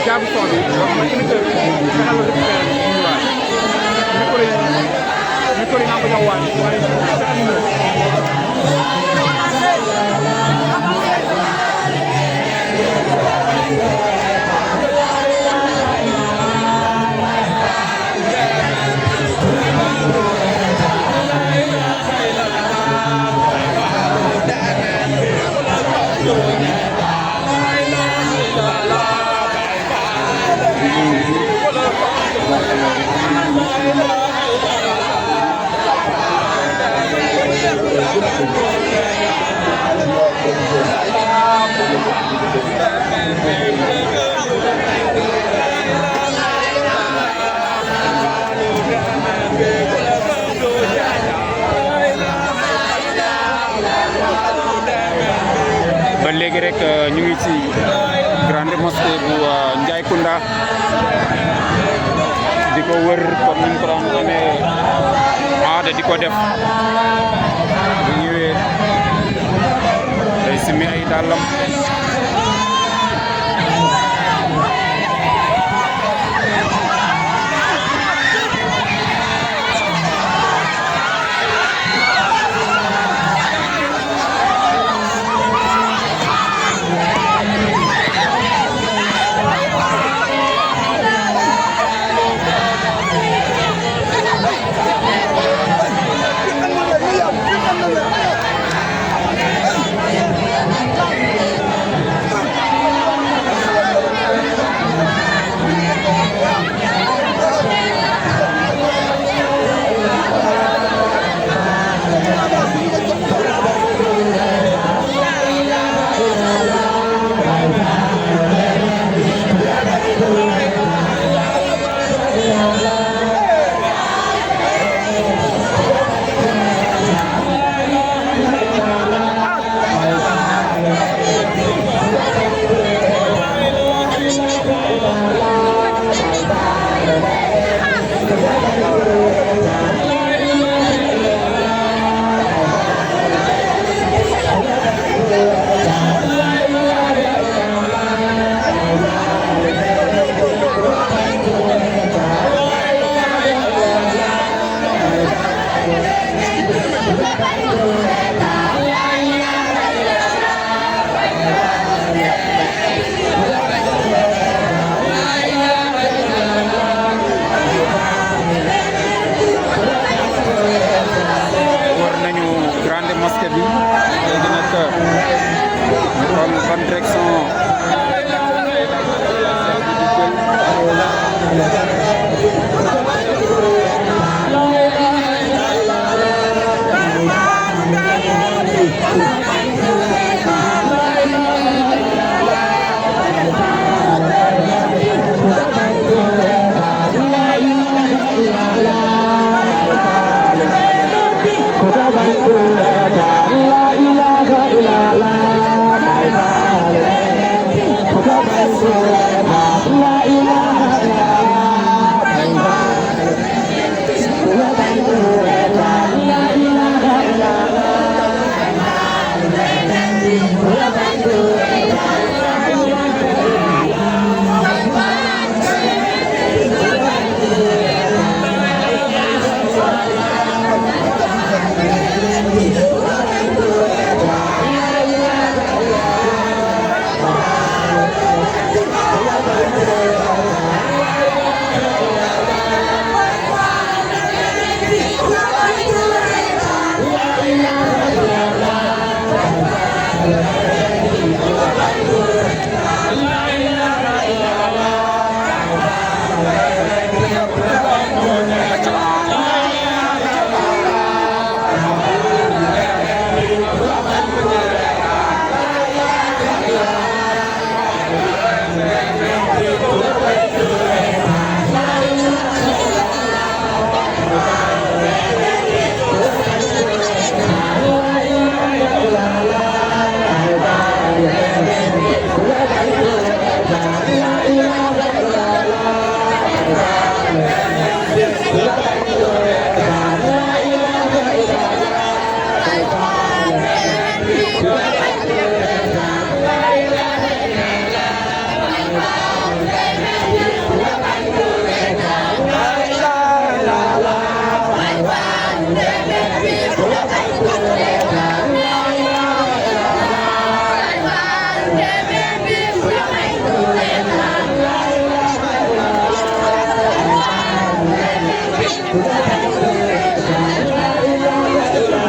jaabu son bi wax ma indi kër fexeel la récupéré micro yi nga ko jox waaye ba léegi rek ñu ngi ci grande mosquée bu Ndiaye Kounda di ko wër comme ni mu ko daan amee aada di ko def bu ñëwee day simi ay dàllam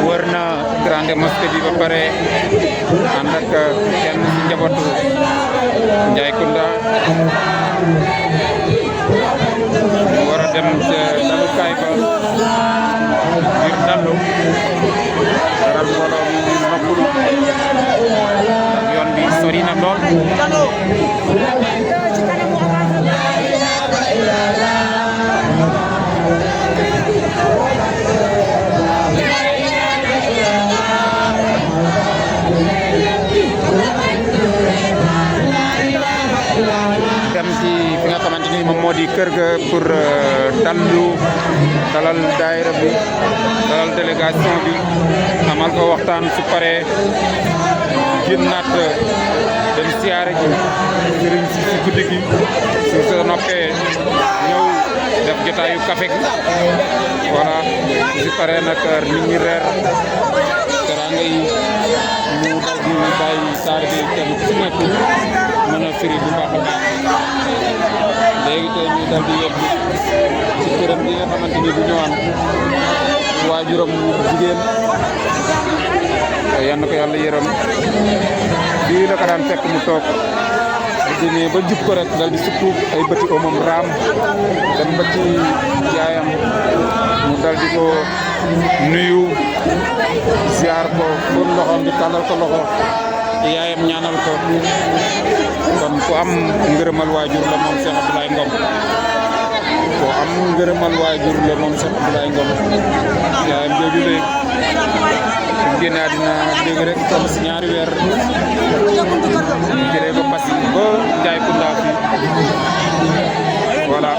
warna grande mosquée bi ba pare ànd ak kenn ci njabootu Ndiaye Kounda war a dem ca dalukaay ba ngir dallu dara mbooloo mi noppalu yoon bi sori na lool dem ci fi nga xamante ni moom moo di kër ga pour dalal daayira bi dalal délégation bi amal ko waxtaan su paree génnaat dem siyaare ji sëriñ si si guddi gi su sa noppee ñëw def jotaayu café gi voilà si paree nag nit ñi reer teraanga yi mu dal di bàyyi saar bi kenn ku nekk mën a firi bu baax a baax léegi tey ñu dal di yegg ci këram bi nga xamante ni bu ñëwaan waajuram jigéen yal na ko yàlla yërëm bii la ko daan fekk mu toog bu demee ba jub ko rek dal di sukk ay bëti omam raam dem ba ci yaayam mu dal di ko nuyu ziar ko pour loxoom di tàllal ko loxo yaayam ñaanal ko kon ku am ngërëmal waajur la moom Cheikh Abdoulaye Ngom ku am ngërëmal waajur la moom Cheikh Abdoulaye Ngom yaayam jooju léegi su génne àddina léegi rek toll si ñaari weer ñu jëlee ko Passy ba Ndiaye Kounda fi voilà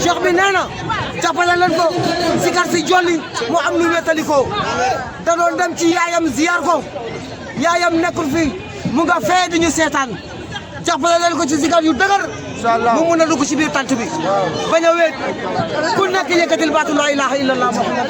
cheikh bi nee na jàppale leen ko sikar si jolli mu am lu wétali ko da doon dem ci yaayam ziar ko yaayam nekkul fi mu nga fee di ñu seetaan jàppale leen ko ci sikar yu dëgër mu mun a dugg ci biir tant bi bañ a wéet ku nekk yëkkatil baatu laa ilaha illallah muhammad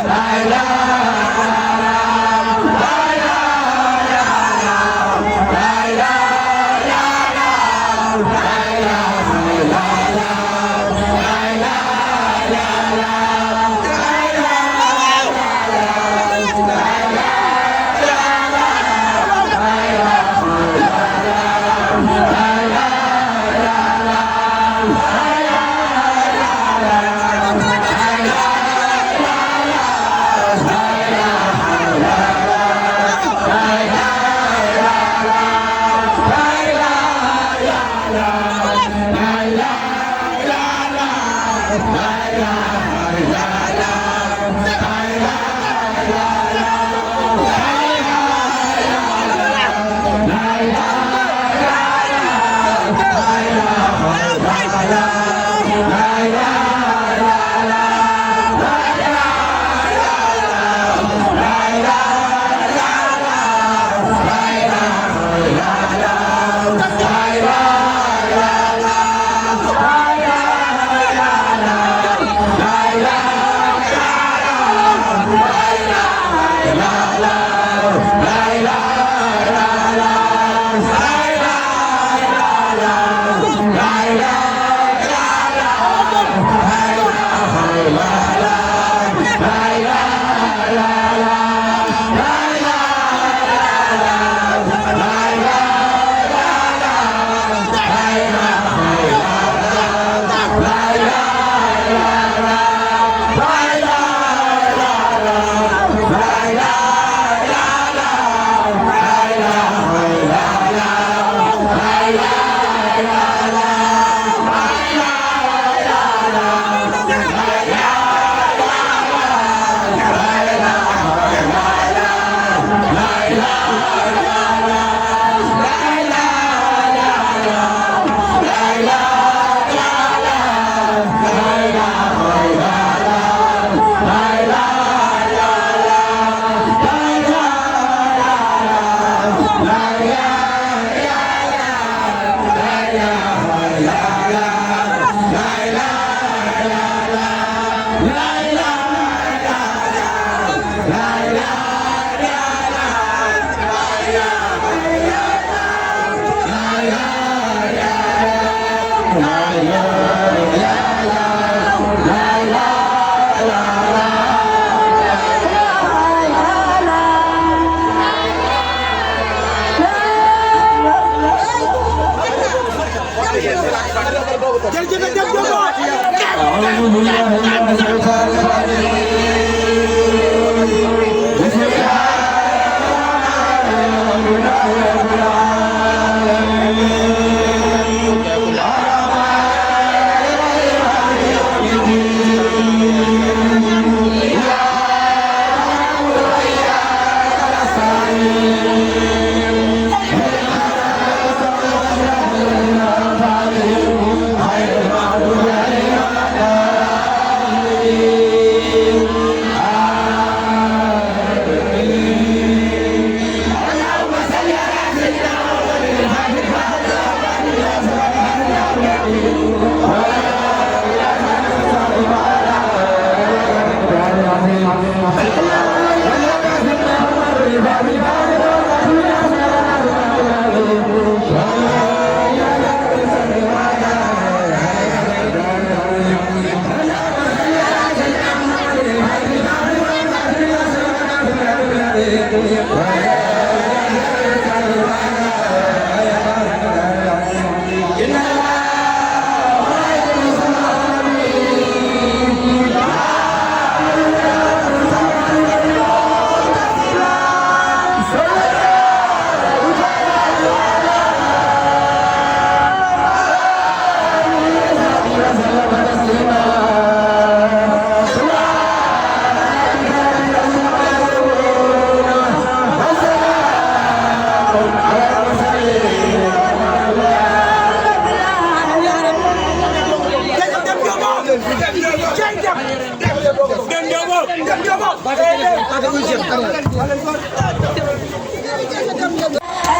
La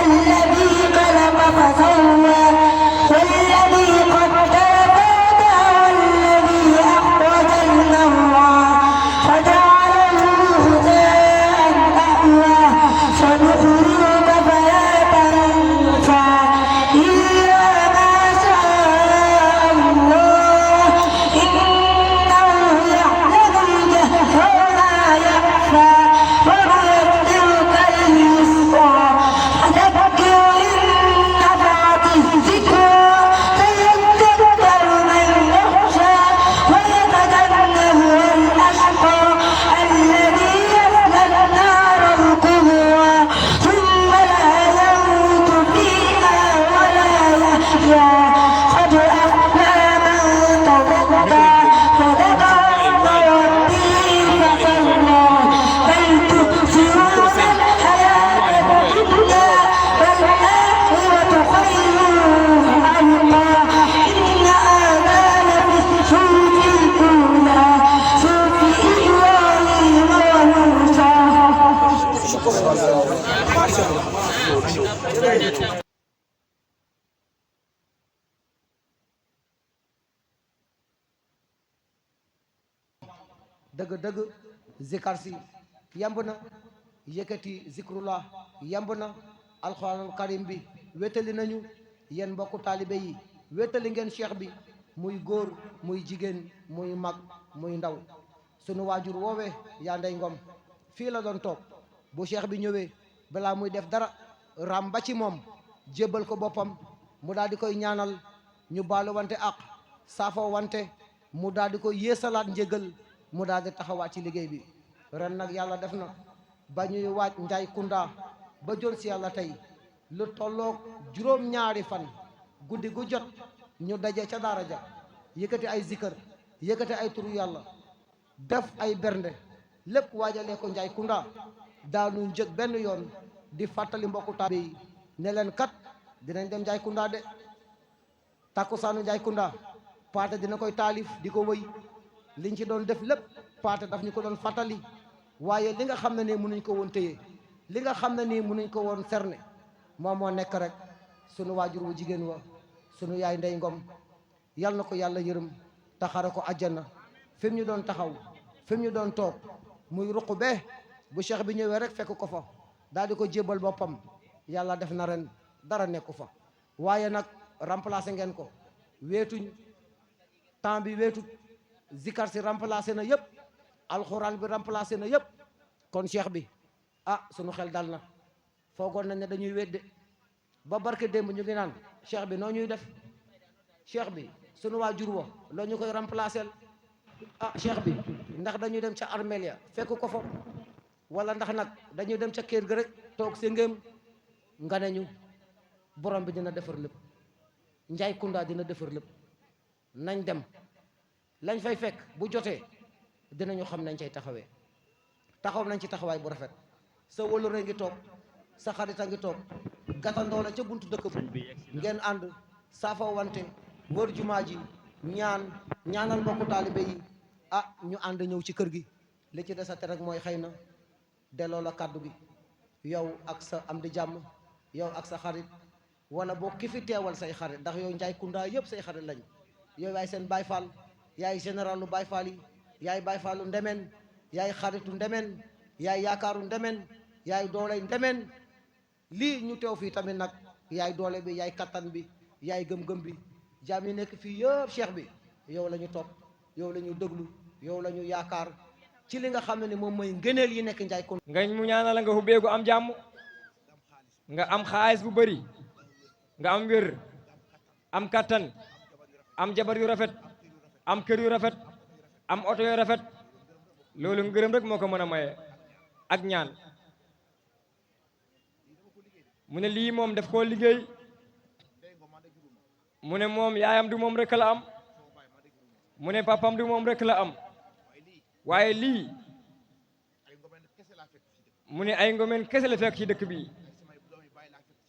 الذي خلق فسوى والذي قدر فهدى والذي أخرج المرعى فجعله غثاء أحوى سنقرئك فلا تنسى إلا ما شاء الله إنه يعلم الجهر وما يخفى ونيسرك لليسرى فذكر إن نفعت الذكرى سيذكر من يخشى ويتجنبها الأشقى الذي يصلى النار الكبرى ثم لا يموت فيها ولا يحيا قد أفلح من تزكى وذكر اسم ربه فصلى بل تؤثرون الحياة الدنيا والآخرة خير وأبقى إن هذا لفي الصحف الأولى صحف إبراهيم وموسى. dëgg-dëgg zikar si yamb na yëkkati zikrullah yamb na alxuraanul karim bi wétali nañu yéen mbokku taalibe yi wétali ngeen cheikh bi muy góor muy jigéen muy mag muy ndaw sunu waajur woowee yaa ndey ngom fii la doon toog bu cheikh bi ñëwee balaa muy def dara ram ba ci moom jébbal ko boppam mu daal di koy ñaanal ñu baalu wante ak saafo wante mu daal di koy yéesalaat njégal mu daal di taxawaat ci liggéey bi ren nag yàlla def na ba ñuy waaj njaay kunda ba jon si yàlla tey lu tolloog juróom-ñaari fan guddi gu jot ñu daje ca daara ja yëkkati ay zikkër yëkkati ay turu yàlla def ay bernde lépp waajalee ko njaay kunda daanu njëg benn yoon di fàttali mbokku taalibe yi ne leen kat dinañ dem njaay kunda de takkusaanu njaay kunda paate dina koy taalif di ko wëy liñ ci doon def lépp paate daf ñu ko doon fàttali waaye li nga xam ne nii mënuñ ko woon téye li nga xam ne nii mënuñ ko woon serne moom moo nekk rek sunu waajur wu jigéen wa sunu yaay ndey ngom yal na ko yàlla yërëm taxare ko àjjana fi mu ñu doon taxaw fi mu ñu doon toog muy ruq bee bu cheikh bi ñëwee rek fekk ko fa daal di ko jébbal boppam yàlla def na ren dara nekku fa waaye nag remplacé ngeen ko weetuñ temps bi weetut zikar si remplacé na yëpp alxuraan bi remplacé na yëpp kon cheikh bi ah sunu xel dal na foogoon nañ ne dañuy wedde ba barke démb ñu ngi naan cheikh bi noo ñuy def cheikh bi sunu waajur wa loo ñu koy remplacé ah cheikh bi ndax dañuy dem ca armeel ya fekk ko fa wala ndax nag dañuy dem ca kër ga rek toog si ngéem nga ne ñu borom bi dina defar lépp Njaay Kunda dina defar lépp nañ dem lañ fay fekk bu jotee dinañu xam nañ cay taxawee taxaw nañ ci taxawaay bu rafet sa wëlëre ngi toog sa xarita ngi toog gatandoo la ca buntu dëkk bi ngeen ànd saafa wante wër jumaa ji ñaanal mbokku taalibe yi ah ñu ànd ñëw ci kër gi li ci desate rek mooy xëy na delloo la kàddu gi yow ak sa am di jàmm yow ak sa xarit wala boo ki fi teewal say xarit ndax yow Njaay Kunda yëpp say xarit lañ yow yaay seen Baay Faal yaay généralu Baay Faal yi yaay Baay Faalu Ndemen yaay xaritu Ndemen yaay yaakaaru Ndemen yaay dooley Ndemen lii ñu teew fii tamit nag yaay doole bi yaay kattan bi yaay gëm-gëm bi jaam yi nekk fii yëpp cheikh bi yow la ñu topp yow la ñu déglu yow la ñu yaakaar ci li nga xam ne ni moom mooy ngëneel yi nekk Njaay Kunda nga mu ñaanal nga ubbeeku am jàmm nga am xaalis bu bëri nga am wér am kattan am jabar yu rafet am kër yu rafet am oto yu rafet loolu ngërëm rek moo ko mën a maye ak ñaan mu ne lii moom daf koo liggéey mu ne moom yaayam du moom rek la am mu ne papam du moom rek la am waaye lii mu ne ay ngomeen kese la fekk ci dëkk bi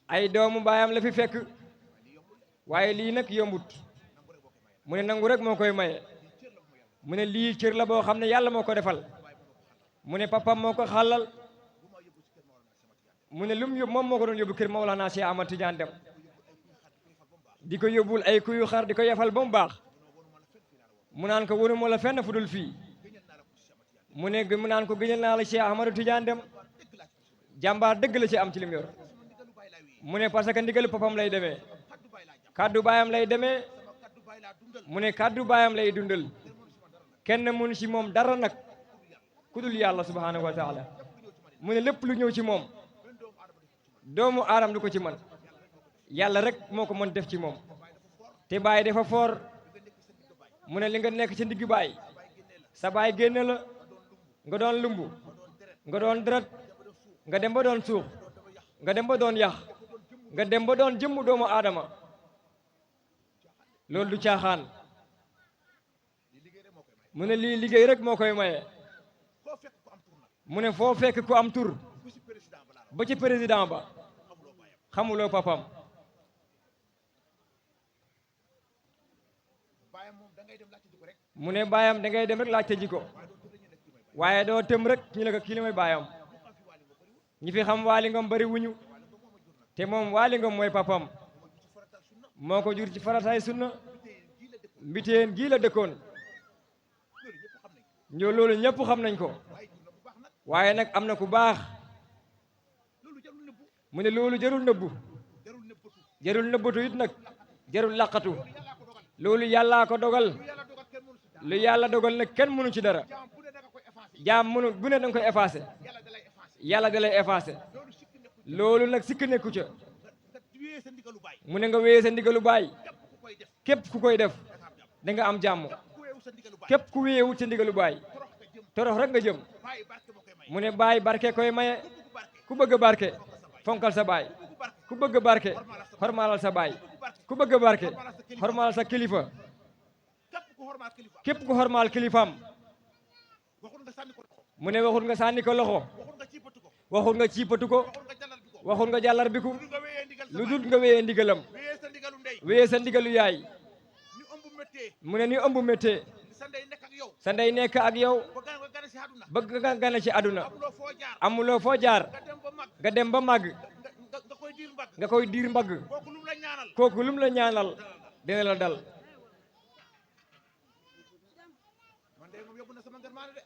ay doomu baayam la fi fekk waaye lii nag yombut mu ne nangu rek moo koy maye mu ne lii cër la boo xam ne yàlla moo ko defal mu ne papam moo ko xàllal mu ne lum yóbbu moom moo ko doon yóbbu kër Mawlana Cheikh Ahmad Tidiane Dem di ko yóbbul ay kuyu xar di ko yefal ba mu baax mu naan ko wonu moo la fenn fu dul fii mu naan ko gëñal naa la Cheikh Ahmad Tidiane Dem jàmbaar dëgg la ci am ci lim yor mu ne parce que ndigalu papam lay demee kaddu baayam lay demee mu ne kaddu baayam lay dundal kenn mënu ci moom dara nag ku dul yàlla subhanahu wa taala mu ne lépp lu ñëw ci moom doomu aadama du ko ci man yàlla rek moo ko mën def ci moom te baay dafa foor mu ne li nga nekk ci ndigg baay sa baay génne la nga doon lumbu nga doon deret nga dem ba doon suux nga dem ba doon yax nga dem ba doon jëmm doomu aadama loolu du caaxaan mu ne lii liggéey rek moo koy maye mu ne foo fekk ku am tur ba ci président ba xamuloo papam mu ne baayam da ngay dem rek laajte ji ko waaye doo tëm rek ñu ne ko kii la mooy baayam ñi fi xam Waly Ngom bari wuñu te moom Waly Ngom mooy papam moo ko jur ci farataay sunna mbiteen gii la dëkkoon ñoo loolu ñëpp xam nañ ko waaye nag am na ku baax mu ne loolu jarul nëbbu jarul nëbbatu it nag jarul laqatu loolu yàllaa ko dogal lu yàlla dogal nag kenn mënu ci dara jaam mënu bu ne danga koy effacé yàlla da lay effacé loolu nag sikk nekku ca mu ne nga wéyee sa ndigalu baay képp ku koy def da nga am jàmm képp ku wéyewu sa ndigalu baay torox rek nga jëm mu ne baay barke koy maye ku bëgg barke fonkal sa baay ku bëgg barke xormaalal sa baay ku bëgg barke xormaalal sa kilifa képp ku xormaal kilifaam mu ne waxul nga sànni ko loxo waxul nga ciipatu ko waxul nga jàllar biku lu dul nga wéyee ndigalam wéyee sa ndigalu yaay mu ne ni ëmb méttee sa ndey nekk ak yow bëgg nga gane ci àdduna amuloo foo jaar nga dem ba màgg nga koy diir mbagg kooku lum la ñaanal dina la dal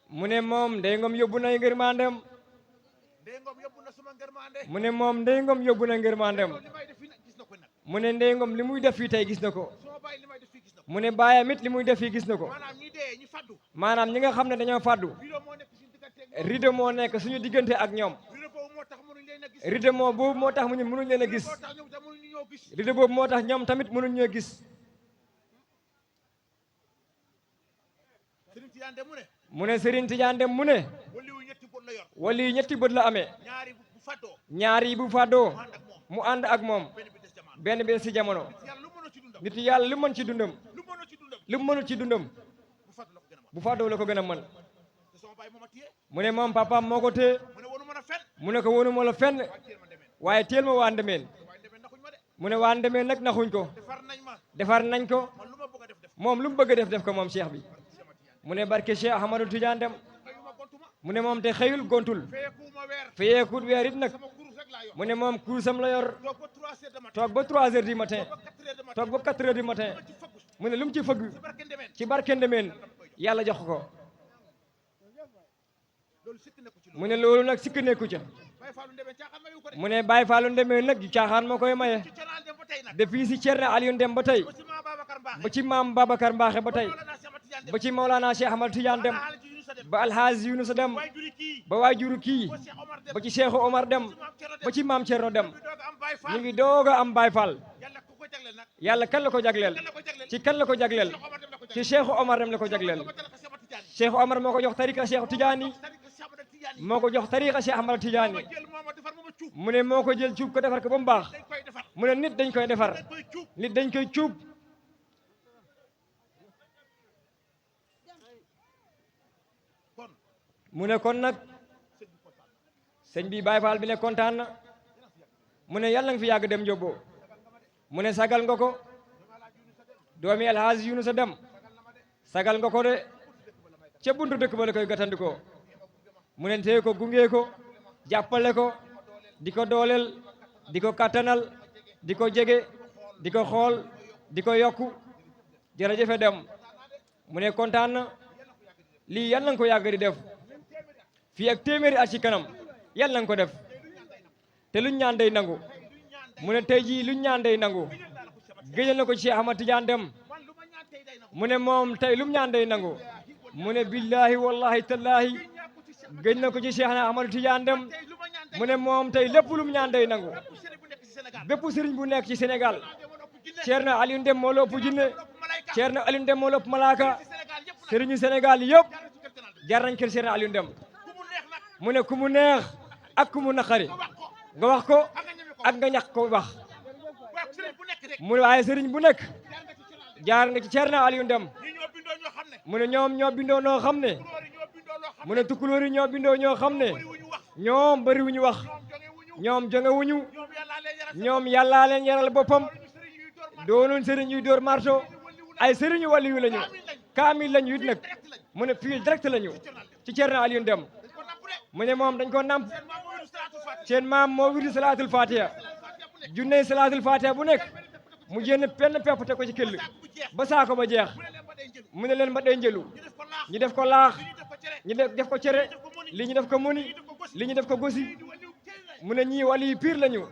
mu ne moom Ndeye Ngom yóbbu na ngërmandem mu ne moom Ndeye Ngom yóbbu na ngërmandem mu ne Ndeye Ngom li muy def fii tey gis na ko mu ne baayam it li muy def fii gis na ko maanaam ñi nga xam ne dañoo fàddu rido moo nekk suñu diggante ak ñoom rido moo boobu moo tax mu ñu mënuñ leen a gis rido boobu moo tax ñoom tamit mënuñ ñoo gis mu ne Serigne Tidiane Dem mu ne wali ñetti bët la amee ñaar yi bu fàddoo mu ànd ak moom benn bi si jamono nit yàlla lu mën ci dundam lu mënul ci dundam bu fàddoo la ko gën a mën mu ne moom papaam moo ko téye mu ne ko wonu ma la fenn waaye teel ma waa Ndemeen mu ne waa Ndemeen nag naxuñ ko defar nañ ko moom lu mu bëgg a def ko moom cheikh bi mu ne barke Cheikh Ahmadou Tidiane Dem mu ne moom te xëyul gontul fayeekut weer it nag mu ne moom kuusam la yor toog ba 3 heures du matin toog ba 4 heures du matin mu ne lu mu ci fëgg ci barke Ndemeen yàlla jox ko mu ne loolu nag sikk nekku ca mu ne Baye Fallou Ndemeen nag caaxaan moo koy maye depuis si Thierno Aliou Dem ba tey ba ci maam Babacar Mbaaxe ba tey ba ci Maulana Cheikh Ahmad Tidiane Dem ba Alhaji Yunus Dem ba waajuru kii ba ci Cheikh Omar Dem ba ci maam Thierno Dem ñu ngi doog a am Baye Fall yàlla kan la ko jagleel ci kan la ko jagleel ci Cheikh Omar Dem la ko jagleel Cheikh Omar moo ko jox tariqa Cheikh Tidiane moo ko jox tariqa Cheikh Ahmad Tidiane mu ne moo ko jël cuub ko defar ko ba mu baax mu ne nit dañ koy defar nit dañ koy cuub mu ne kon nag sëñ bi Baye Fall bi ne kontaan na mu ne yàlla nga fi yàgg dem Njóobo mu ne sagal nga ko doomi Alhaji Yunus Dem sagal nga ko de ca buntu dëkk ba la koy gatandikoo mu ne tey ko gunge ko jàppale ko di ko dooleel di ko kattanal di ko jege di ko xool di ko yokku jërëjëfe Dem mu ne kontaan na lii yàlla nga ko yàgg di def fii ak téeméeri at ci kanam yàlla nga ko def te luñ ñaan day nangu mu ne tey jii luñ ñaan day nangu géejal na ko Cheikh Ahmad Tidiane Dem mu ne moom tey lum ñaan day nangu mu ne billahi wallahi tallahi géej na ko ci Cheikh Ahmad Tidiane Dem mu ne moom tey lépp lum ñaan day nangu bépp sëriñ bu nekk ci Sénégal Thierno Aliou Dem moo la ëpp jinne Thierno Aliou Dem moo la ëpp malaaka sëriñu Sénégal yëpp jar nañ kër Thierno Aliou Dem mu ne ku mu neex ak ku mu naqari nga wax ko ak nga ñàkk ko wax mu ne waaye sëriñ bu nekk jaar nga ci Thierno Aliou Dem mu ne ñoom ñoo bindoo noo xam ne mu ne tukulóor yi ñoo bindoo ñoo xam ne ñoom bariwuñu wax ñoom jongewuñu ñoom yàllaa leen yaral boppam doonuñ sëriñ yuy dóor marto ay sëriñu waliyu lañu kaamil lañu it nag mu ne fii direct lañu ci Thierno Aliou Dem mu ne moom dañ ko namp seen maam moo wirdi salaatul fatiha junney salaatul fatiha bu nekk mu génn penn pepp te ko ci këll ba saako ba jeex mu ne leen ba day njëlu ñu def ko laax ñu def ko cere li ñu def ko moni li ñu def ko gosi mu ne ñii wali yi pire lañu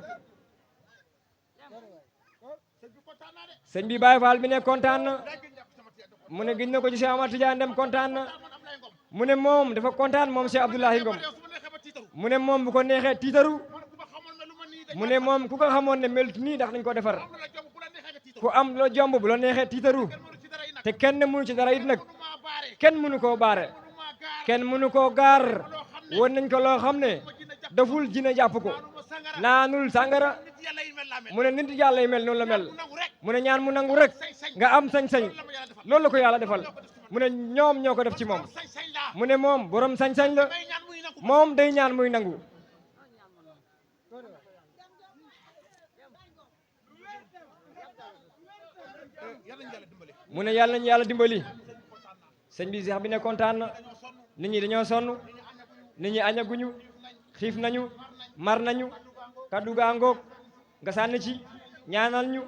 sëñ bi Baye Fall bi ne kontaan na mu ne gis na ko ci Cheikh Ahmad Tidiane Dem kontaan na mu ne moom dafa kontaan moom Cheikh Abdoulahi Ngom mu ne moom bu ko neexee tiitaru mu ne moom ku ko xamoon ne melut nii ndax dañ ko defar ku am loo jomb bu la neexee tiitaru te kenn mënu ci dara it nag kenn mënu koo baare kenn mënu koo gaar woon nañ ko loo xam ne daful jina jàpp ko naanul sàngara mu ne nit yàlla yi mel noonu la mel mu ne ñaan mu nangu rek nga am sañ-sañ loolu la ko yàlla defal mu ne ñoom ñoo ko def ci moom mu ne moom borom sañ-sañ la moom day ñaan muy nangu mu ne yàlla nañu yàlla dimbali sëñ bi sax bi ne kontaan na nit ñi dañoo sonn nit ñi añaguñu xiif nañu mar nañu kaddu gaa ngoog nga sànni ci ñaanal ñu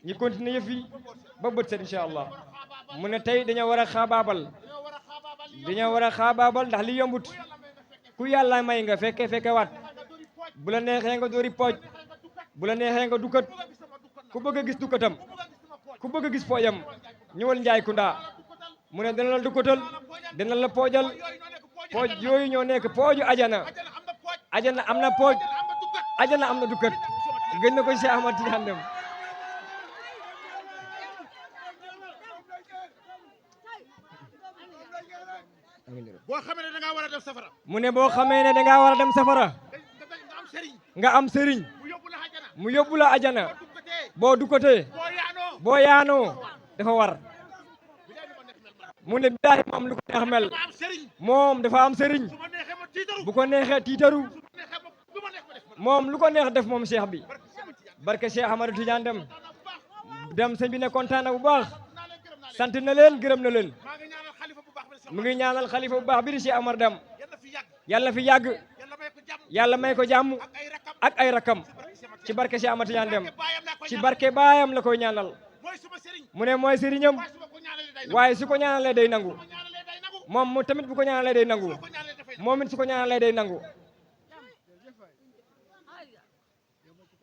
ñi continuer yëf yi ba bët set incha allah mu ne tey dañoo war a xaabaabal ndax li yombut ku yàlla may nga fekke waat bu la neexee nga doori pooj bu la neexee nga dukkat ku bëgg a gis dukkatam ku bëgg a gis poojam ñëwal Njaay Kunda mu ne dana la dukkatal dana la poojal pooj yooyu ñoo nekk pooju ajana am na pooj ajana am na dukkat gën na ko Cheikh Ahmad Tidiane Dem dem safara mu ne boo xamee ne dangaa war a dem safara nga am sëriñ nga am sëriñ mu yóbbu la àjjana mu yóbbu la ajana boo duggatee boo dukkatee boo yaanoo boo yaanoo dafa war bilaay lu ma neex mel man mu ne billaahi moom lu ko neex mel ma am sëriñ moom dafa am sëriñ su ma neexee ma tiitaru bu ko neexee tiitaru su ma neexee ma lu ma neex ma def man moom lu ko neex def moom cheikh bi barke Cheikh Ahmadou Tidiane barke Cheikh Ahmadou Tidiane dem naa bu baax dem sëñ bi ne kontaan na bu baax naa leen gërëm naa leen sant na leen gërëm na leen maa ngi ñaanal xalifa bu baax bi mu ngi ñaanal xalifa bu baax bi di Cheikh Amar Dam yàlla fi yàgg yàlla fi yàgg yàlla may ko jàmm yàlla may ko jàmm ak ay rakam ak ay rakam barke Cheikh Ahmadou ci barke Cheikh Ahmadou Tidiane dem baayam laa koy ci ñaanal barke baayam la koy ñaanal mooy suma sëriñ mu ne mooy sëriñam waaye su ma ko ñaanalee day nangu waaye su ko ñaanalee day nangu su ma ñaanalee day nangu moom mu tamit bu ko ñaanalee day nangu su ma ko ñaanalee dafay nangu moom it su ko ñaanalee day nangu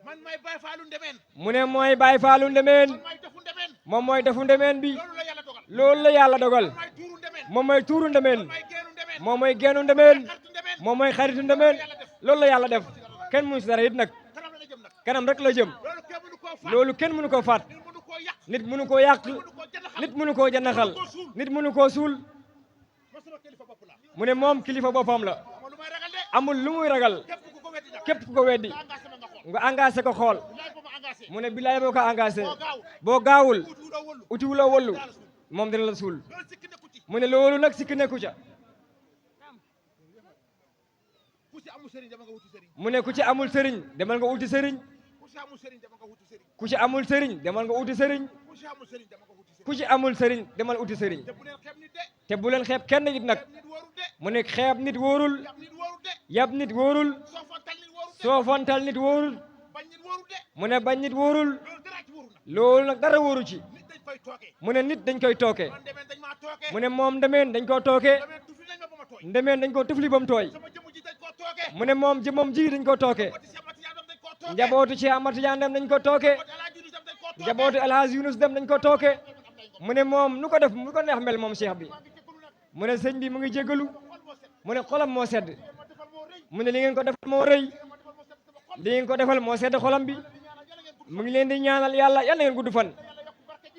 man may Baay Faalu Ndemeen mu ne mooy Baay Faalu Ndemeen man may defu Ndemeen moom mooy defu Ndemeen bi loolu la yàlla dogal loolu la yàlla dogal man may tuuru Ndemeen moom mooy tuuru Ndemeen may geenu Ndemeen moom mooy geenu Ndemeen xaritu Ndemeen moom mooy xaritu Ndemeen loolu la yàlla def kenn mënu si dara it nag kanam la jëm nag kanam rek la jëm loolu kenn mënu koo faat loolu kenn mënu koo faat nit mënu koo yàq nit mënu koo yàq mënu koo janaxal nit mënu koo janaxal nit mënu koo suul ma sama kilifa bopp la mu ne moom kilifa boppam la ama lu may ragal de amul lu muy ragal képp ku ko weddi nag képp ku ko weddi nga engagé ma nga xool nga engagé ko xool bilaay ba ma engagé mu ne bilaay boo ko engagé boo gaawul boo gaawul utu doo wëllu utiwuloo wallu daal suul moom dina la suul loolu sikki nekku ci mu ne loolu nag sikki nekku ca ku ci amul sëriñ dama nga wuti sëriñ mu ne ku ci amul sëriñ demal nga uti sëriñ ku ci amul sëriñ dama nga wuti sëriñ ku ci amul sëriñ demal nga uti sëriñ ku ci amul sëriñ dama nga wuti sëriñ ku ci amul sëriñ demal uti sëriñ te bu leen xeeb nit de te bu leen xeeb kenn nit nag xeeb nit wóorul de mu ne xeeb nit wóorul yab nit wóorul de yab nit wóorul soo fontal nit wóorul de soo fontal nit wóorul bañ nit wóorul de mu ne bañ nit wóorul loolu dara ci wóorul nag loolu nag dara wóoru ci nit dañ koy toogee mu ne nit dañ koy tooke man demeen dañ maa toogee mu ne moom ndemeen dañ koo tooke demeen tufi nañ ma ba ma tooy ndemeen dañ koo tufli ba mu tooy sama jëmm ji dañ koo toogee mu ne moom jëmmam ji dañ koo tooke wati si amati yaadam dañ koo toogee njabootu ci Ahmad Tidiane dem dañ ko tooke wati alaaji Yunus dem dañ koo toogee njabootu Alhaji Yunus dem dañ ko tooke mu ne moom nu ko def nu ko neex mel moom cheikh bi mu ne sëñ bi mu ngi jégalu mu ne xolam moo sedd mu ne li ngeen ko defal moo rëy li ngeen ko defal moo sedd xolam bi mu ngi leen di ñaanal yàlla yal na ngeen gudd fan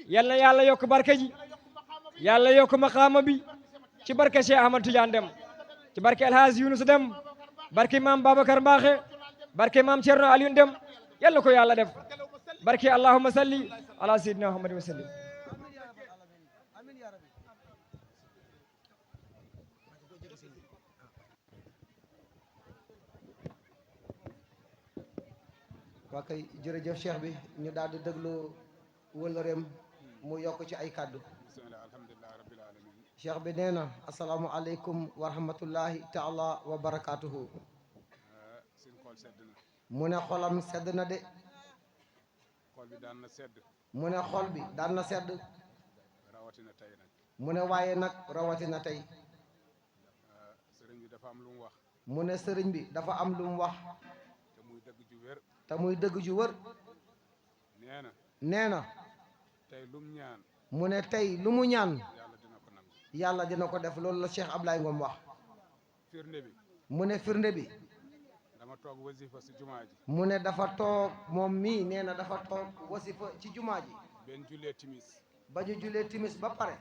yal na yàlla yokk barke ji yàlla yokk maqaama bi ci barke Cheikh Ahmad Tidiane dem ci barke Alhaji Yunus dem barke maam Babacar Mbaxe barke maam Thierno Alioune dem yal na ko yàlla def barke allahumma salli ala sayyidina Muhammadin wa sallim waa kay jërëjëf cheikh bi ñu daal di déglu wëllëreem mu yokk ci ay kàddu bismillah alhamdulilah rabbil alamin cheikh bi nee na asalaamualeykum wa rahmatullahi taala wa barakaatuhu seen xol sedd na mu ne xolam sedd na de xol bi daan na sedd mu ne xol bi daan na sedd rawatina tey nag mu ne waaye nag rawatina tey sëriñ bi dafa am lu mu wax mu ne sëriñ bi dafa am lu mu wax te muy dëgg ju wér te muy dëgg ju wër nee na nee na tey lum ñaan mu ne tey lu mu ñaan yàlla dina ko nangu yàlla dina ko def loolu la Cheikh Ablaye Ngom wax firnde bi mu ne firnde bi dama toog wasifa si jumaa ji mu ne dafa toog moom mii nee na dafa toog wasifa ci jumaa ji benn jullee timis ba ñu julee timis ba pare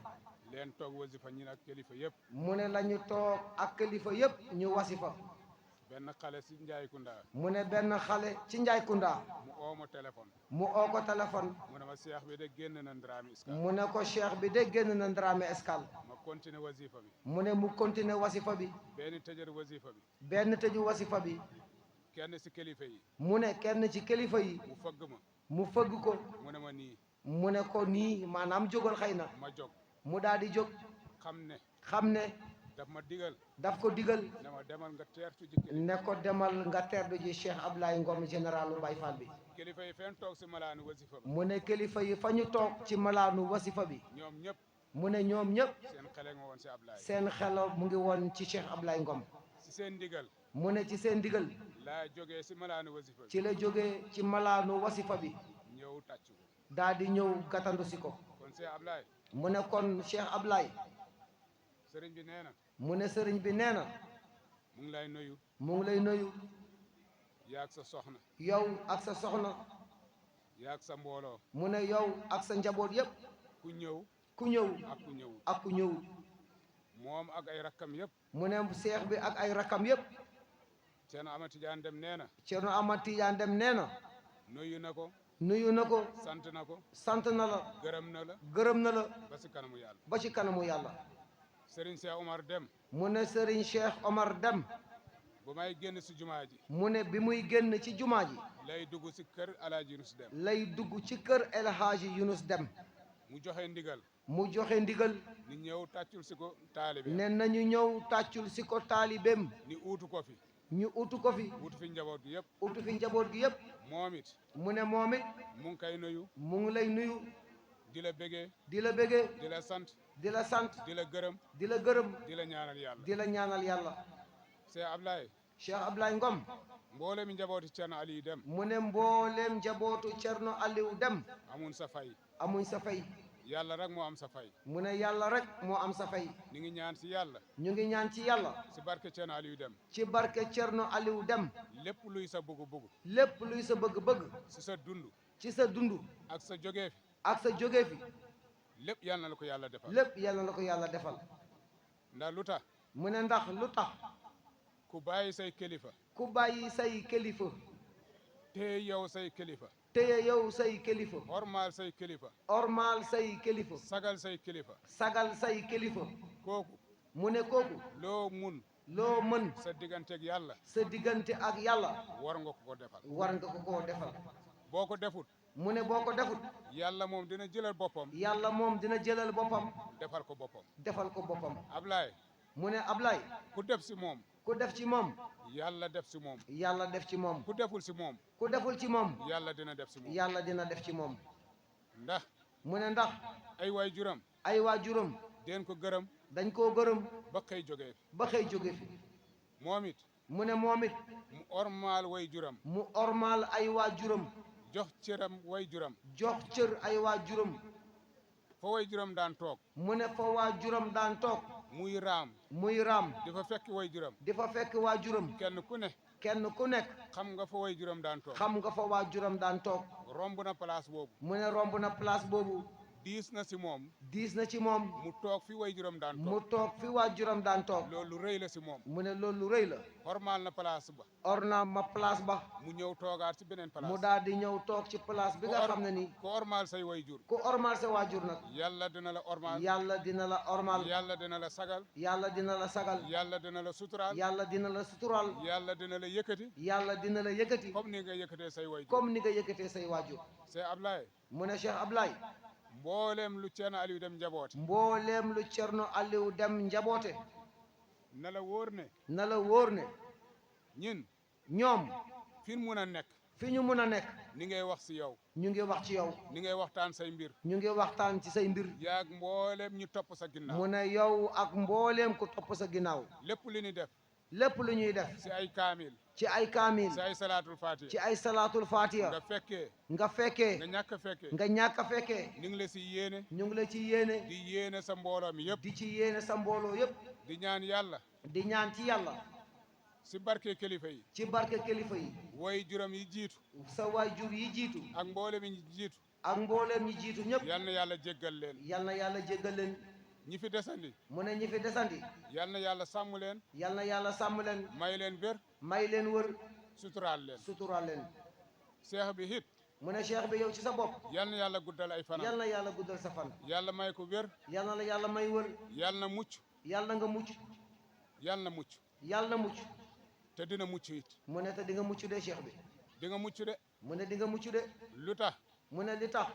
leen toog wasifa ñi nag kilifa yëpp mu ne la ñu toog ak kilifa yëpp ñu wasifa benn xale si Njaay Kunda mu ne benn xale ci Njaay Kunda mu oo ma téléphone mu oo ko téléphone mu ne ma seex bi de génn na Ndramé Escale mu ne ko cheikh bi de génn na Ndramé Escale ma continuer wasifa bi mu ne mu continuer wasifa bi benn tëjër wasifa bi benn tëju wasifa bi kenn si kilifa yi mu ne kenn ci kilifa yi mu fëgg ma mu fëgg ko mu ne ma nii mu ne ko nii maanaam jógal xëy na ma jóg mu daal di jóg xam ne daf ma digal daf ko digal ne ma demal nga teertu ji kilifa ne ko demal nga terdu ji Cheikh Ablaye Ngom généralu Baye Fall bi kilifa yi fen toog si malaanu wasifa bi mu ne kilifa yi fa ñu toog ci malaanu wasifa bi ñoom ñëpp mu ne ñoom ñëpp seen xele nga woon si Ablaye seen xelo mu ngi woon ci Cheikh Ablaye Ngom si seen ndigal mu ne ci seen ndigal laa jógee si malaanu wasifa bi ci la jógee ci malaanu wasifa bi ñëw tàcc ko daal di ñëw gàttandu si ko kon see Ablaye mu ne kon Cheikh Ablaye sëriñ bi nee na mu ne sëriñ bi nee na mu ngi lay nuyu mu ngi lay nuyu yaag sa soxna yow ak sa soxna yaag sa mbooloo mu ne yow ak sa njaboot yépp ku ñëw ku ñëw ak ku ñëwul ak ku ñëwul moom ak ay rakkam yëpp. mu ne seex bi ak ay rakkam yëpp. Ceerno Amad Tidiane Dem nee na. Ceerno Amad Tidiane Dem nee na. nuyu na ko. nuyu na ko. sant na ko. sant na la. gërëm na la. gërëm na la. ba si kanamu yàlla. ba ci kanamu yàlla. Serigne Cheikh Omar Dem. mu ne Serigne Cheikh Omar Dem. bu may génn si jumaa ji. mu ne bi muy génn ci jumaa ji. lay dugg si kër El Hadj Yunus Dem. lay dugg ci kër El Hadji Yunus Dem. mu joxe ndigal. mu joxe ndigal. ni ñëw tàccul si ko taalibe. ne nañu ñëw tàccul si ko taalibeem. ni uutu ko fi. ñu utu ko fi. uutu fi njaboot gi yëpp. utu fi njaboot gi yëpp. moom it. mu ne moom it. mu ngi koy nuyu. mu ngi lay nuyu. di la bégee. di la bégee. di la sant. di la sant. di la gërëm. di la gërëm. di la ñaanal yàlla. di la ñaanal yàlla. Cheikh Ablaye. Cheikh Ablaye Ngom. mboolem njabooti Ceerno Aliou Dem. mu ne mbooleem njabootu Cerno Aliou Dem. amun sa fay. amuñ sa fay. yàlla rek moo am sa fay. mu ne yàlla rek moo am sa fay. ni ngi ñaan si yàlla. ñu ngi ñaan ci yàlla. si barke Ceerno Aliou Dem. ci barke Cerno Aliou Dem. lépp luy sa bëgg-bëgg. lépp luy sa bëgg-bëgg. si sa dund. ci sa dund. ak sa jógee fi. ak sa jóge fi. lépp yàlla na la ko yàlla defal. lépp yàlla na ko yàlla defal. ndax lu tax. mu ne ndax lu tax. ku bàyyi say kilifa. ku bàyyi say kilifa. te yow say kilifa. téye yow say kilifa. hormaal say kilifa. ormaal say kilifa. sagal say kilifa. sagal say kilifa. kooku. mu ne kooku. loo mun. loo mën. sa digganteeg yàlla. sa diggante ak yàlla. war nga ko defal. war nga ko koo defal. boo ko defut. mu ne boo ko defut. yàlla moom dina jëlal boppam. yàlla moom dina jëlal boppam. defal ko boppam. defal ko boppam. Ablaye. mu ne Ablaye. ku def si moom. ku def ci moom. yàlla def si moom. yàlla def ci moom. ku deful si moom. ku deful ci moom. yàlla dina def si moom. yàlla dina def ci moom. ndax. mu ne ndax. ay waay juram. ay waajuram. den ko gërëm. dañ koo gërëm. ba xëy jógee fi. ba xëy jóge fi. moom it. mu ne moom it. mu ormaal way juram. mu ormaal ay waajuram. jox cëram way juram. jox cër ay waajuram. fa way juram daan toog. mu ne fa waajuram daan toog. muy raam. muy raam. di fa fekk way juram. di fa fekk waajuram. kenn ku ne. kenn ku nekk. xam nga fa way juram daan toog. xam nga fa waajuram daan toog. romb na place boobu. mu ne romb na place boobu. diis na si moom. diis na ci moom. mu toog fi way juram daan mu toog. toog fi waajuram daan toog. loolu rëy la si moom. mu ne loolu rëy la. hormaal na place ba. orna ma place ba. mu ñëw toogaat si beneen place. mu daal di ñëw toog ci place bi nga xam ne nii. ku ormaal say way jur. ku ormaal sa waajur nag. yàlla dina la ormaal. yàlla dina la ormaal. yàlla dina la sagal. yàlla dina la sagal. yàlla dina la suturaal. yàlla dina la sutural. yàlla dina la yëkkati. yàlla dina la yëkkati. comme ni nga yëkkatee say way jur. comme ni nga yëkkatee say waajur. c'est Ablaye. mu ne Cheikh Ablaye. mboolem lu Ceerno Aliou Dem njaboote. mbooleem lu Cerno Aliou Dem njaboote. na la wóor ne. na la wóor ne. ñin. ñoom. fi mun a nekk. fi ñu mun a nekk. ni ngay wax si yow. ñu ngi wax ci yow. ni ngay waxtaan say mbir. ñu ngi waxtaan ci say mbir. yaag mboolem ñu topp sa ginnaaw. mu ne yow ak mbooleem ku topp sa ginnaaw. lépp li ñu def. lépp lu ñuy def. si ay kaamil. ci ay kaamil. si ay salaatul fatiha. ci ay salaatul fatiha. nga fekkee. nga fekkee. nga ñàkk a fekkee. nga ñàkk a fekkee. ni ngi la si yéene. ñu ngi la ci yéene. di yéene sa mbooloo mi yëpp. di ci yéene sa mbooloo yëpp. di ñaan yàlla. di ñaan ci yàlla. si barke kilifa yi. ci barke kilifa yi. way juram yi jiitu. sa waajur yi jiitu. ak mboolem yi jiitu. ak mbooleem ñi jiitu ñëpp. yal na yàlla jéggal leen. yal na yàlla jéggal leen. ñi fi desandi. mu ne ñi fi desandi. yal na yàlla sàmm leen. yal na yàlla sàmm leen. may leen wér. may leen wër. suturaal leen. suturaal leen. seex bi hit. mu ne cheikh bi yow ci sa bopp. yal na yàlla guddal ay fanam. yal na yàlla guddal sa fan. yàlla may ko wér. yal na la yàlla may wër. yal na mucc. yal na nga mucc. yal na mucc. yal na mucc. te dina mucc it. mu ne te di nga mucc de cheikh bi. di nga mucc de. mu ne di nga mucc de. lu tax. mu ne li tax.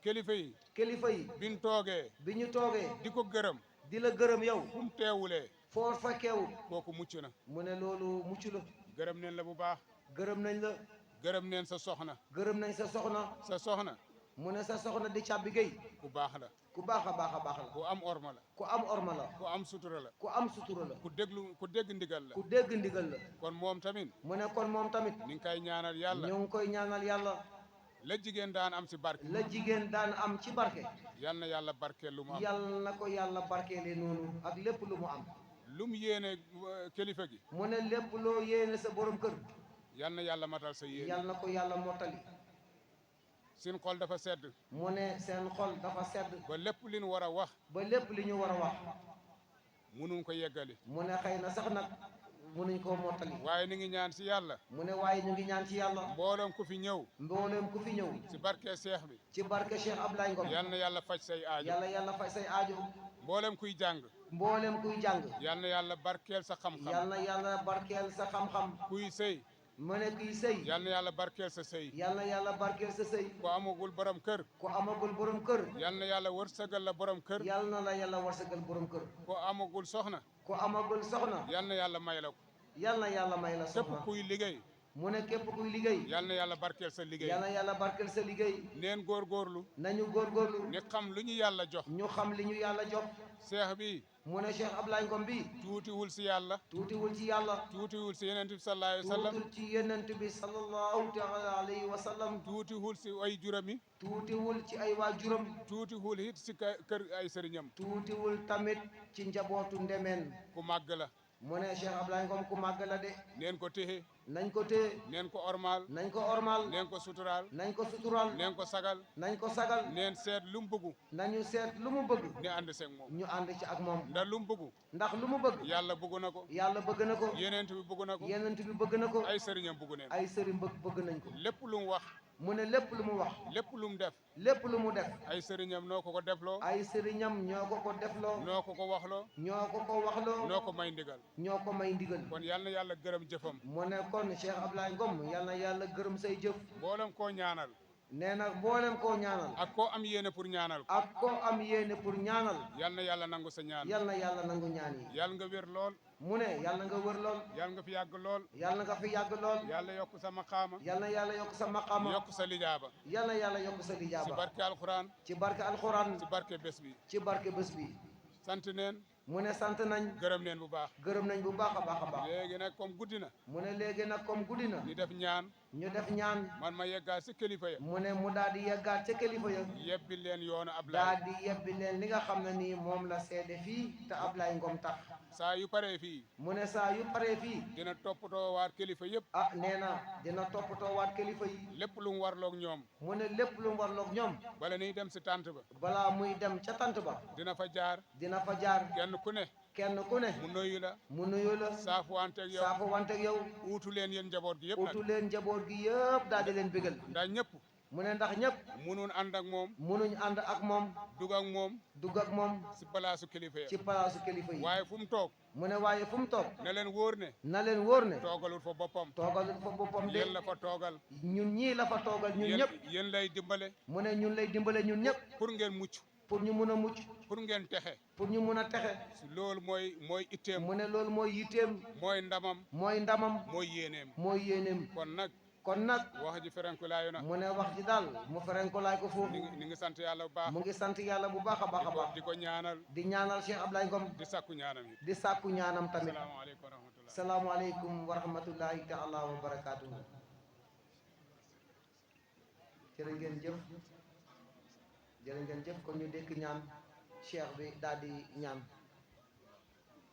kilifa yi. kilifa yi. biñ toogee. bi ñu toogee. di ko gërëm. di la gërëm yow. fu mu teewulee. foo fekkeewul. kooku mucc na. mu ne loolu mucc la. gërëm neen la bu baax. gërëm nañ la. gërëm neen sa soxna. gërëm nañ sa soxna. sa soxna. mu ne sa soxna di càbbi géy. ku baax la. ku baax a baax a baax la. ku am orma la. ku am orma la. ku am sutura la. ku am sutura la. ku dégg ndigal la. ku dégg ndigal la. kon moom tamit. mu ne kon moom tamit. ni nga koy ñaanal yàlla. ñu ngi koy ñaanal yàlla. la jigéen daan am si barke. la jigéen daan am ci barke. yal na yàlla barkeel lu mu am. yal na ko yàlla barkeele noonu ak lépp lu mu am. lu mu yéene kilifa gi. mu ne lépp loo yéene sa borom kër. yal na yàlla matal sa yéene. yal na ko yàlla mottali. seen xol dafa sedd. mu ne seen xol dafa sedd. ba lépp li ñu war a wax. ba lépp li ñu war a wax. munuñ ko yeggali mu ne xëy na sax nag munuñ koo mottali waaye ni ngi ñaan si yàlla mu ne waaye ñu ngi ñaan ci yàlla mbooloom ku fi ñëw mbooleem ku fi ñëw si barke seex bi ci barke Cheikh Ablaye Ngom yal na yàlla faj say aajo yàlla fay say aajo mboolem kuy jàng mbooleem kuy jàng yal na yàlla barkeel sa xam-xam yàlla barkeel sa xam-xam kuy sëy mu ne kuy sëy yal na yàlla barkeel sa sëy yàlla barkeel sa sëy ku amagul borom kër ku amagul borom kër yal na yàlla wërsëgal la borom kër yàlla na la yàlla warsagal borom kër ku amagul soxna ku amagul soxna yal na yàlla may la ko yàlla may la képp soxna kuy liggéey mu ne képp kuy liggéey yal na yàlla barkeel sa liggéey yàlla barkeel sa liggéey neen góorgóorlu nañu góorgóorlu ni xam lu ñu yàlla jox ñu xam li ñu yàlla jox seex bi mu ne Cheikh Ablaye Ngom bi tuutiwul si yàlla tuutiwul ci yàlla tuutiwul si yeneen bi sallallahu alayhi wa sallam tuutiwul ci yenent bi sallallahu taala alayhi wa sallam tuutiwul si ay jurami tuutiwul ci ay waajuram tuutiwul it si kër ay sëriñam tuutiwul tamit ci njabootu ndemeen ku màgg la mu ne Cheikh Ablaye Ngom ku màgg la de neen ko téye nañ ko téye neen ko ormaal nañ ko ormal neen ko suturaal nañ ko sutural neen ko sagal nañ ko sagal neen seet lu mu bëggu nañu seet lu mu bëgg ni ànd seeg moom ñu ànd ci ak moom ndax lu mu bëggu ndax lu mu bëgg yàlla bëggu na ko yàlla bëgg na ko yenent bi bëggu na ko yenent bi bëgg na ko ay sëriñam bëggu neen ay sëriñ bëgg nañ ko lépp lu mu wax mu ne lépp lu mu wax lépp lu mu def lépp lu mu def ay sëriñam noo ko defloo ay sëriñam ñoo ko defloo noo ko waxloo ñoo ko waxloo noo ko may ndigal ñoo ko may ndigal kon yal na yàlla gërëm jëfam mu ne kon Cheikh Ablaye Ngom yal na yàlla gërëm say jëf mboolem koo ñaanal nee na mboolem koo ñaanal ak koo am yéene pour ñaanal ko ak koo am yéene pour ñaanal yal na yàlla nangu sa ñaan yal na yàlla nangu ñaan yi yal nga wér lool mu ne yàlla nga wër lool yal nga fi yàgg lool yàlla nga fi yàgg lool yàlla yokk sa maqaama yal na yàlla yokk sa maqaama yokk sa lijaaba yal na yàlla yokk sa si lijaaba barke alxuraan ci barke alxuraan si barke bés bi ci barke bés bi sant neen mu ne sant nañ gërëm neen bu baax gërëm nañ bu baax a baax a baax léegi nag comme guddi na mu ne léegi nag comme guddi na ni def ñaan ñu def ñaan man ma yeggaat si kilifa ya mu ne mu daal di yeggaat ca kilifa ya yebbi leen yoonu daal Ablaye di yebbi leen li nga xam ne nii moom la seede fii te Ablaye Ngom tax saa yu paree fii mu ne saa yu paree fii dina toppatoo waat kilifa yëpp ah nee na dina toppatoo waat kilifa yi lépp lu mu warloog ñoom mu ne lépp lu mu warloog ñoom bala niy dem si tànt ba balaa muy dem ca tant ba dina fa jaar dina fa jaar kenn ku ne kenn ku ne mu nuyu la mu nuyu la saafuwanteeg yow saafu wanteeg yow uutu leen yéen njaboot gi yëpp nag utu leen njaboot gi yëpp daal di leen bégal ndax ñëpp mu ne ndax ñëpp munuun ànd ak moom munuñ ànd ak moom dugg ak moom dugg ak moom si palaasu kilifa ya ci palaasu kilifa yi waaye fu mu toog mu ne waaye fu mu toog ne leen wóor ne na leen wóor ne toogalul fa boppam toogalul fa boppam de yéen la fa toogal ñun ñii la fa toogal ñun yéen ñëpp yéen lay dimbale mu ne ñun lay dimbale ñun ñëpp pour ngeen mucc pour ñu mun a mucc pour ngeen texe pour ñu mun a texe si loolu mooy itteem mu ne loolu mooy yitteem mooy ndamam mooy ndamam mooy yéeneem mooy yéeneem kon nag kon nag wax ji ferenkulaayu na mu ne wax ji daal mu ferenkulaay ko foofu ni ngi sant yàlla bu baax mu ngi sant yàlla bu baax a baax a baax di ko ñaanal di ñaanal Cheikh Ablaye Ngom di sakku ñaanam yi di sàkku ñaanam tamit salaamaaleykum wa rahmatullah salaamualeykum wa rahmatullahi taala wa barakaatuhu jërë ngeen jëf jërë ngeen jëf kon ñu dékk ñaan cheikh bi daal di ñaan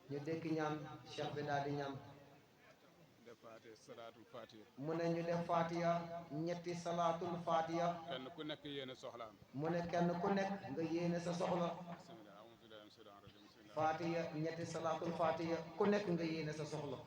ñu dékk ñaan cheikh bi daal di ñaan defaate salaatul fatiha mu ne ñu def fatiha ñetti salaatul fatiha kenn ku nekk yéene soxlaam mu ne kenn ku nekk nga yéene sa soxla bismillah a'uuzu billahi mina shaytaani rajiim bismillah fatiha ñetti salaatul fatiha ku nekk nga yéene sa soxla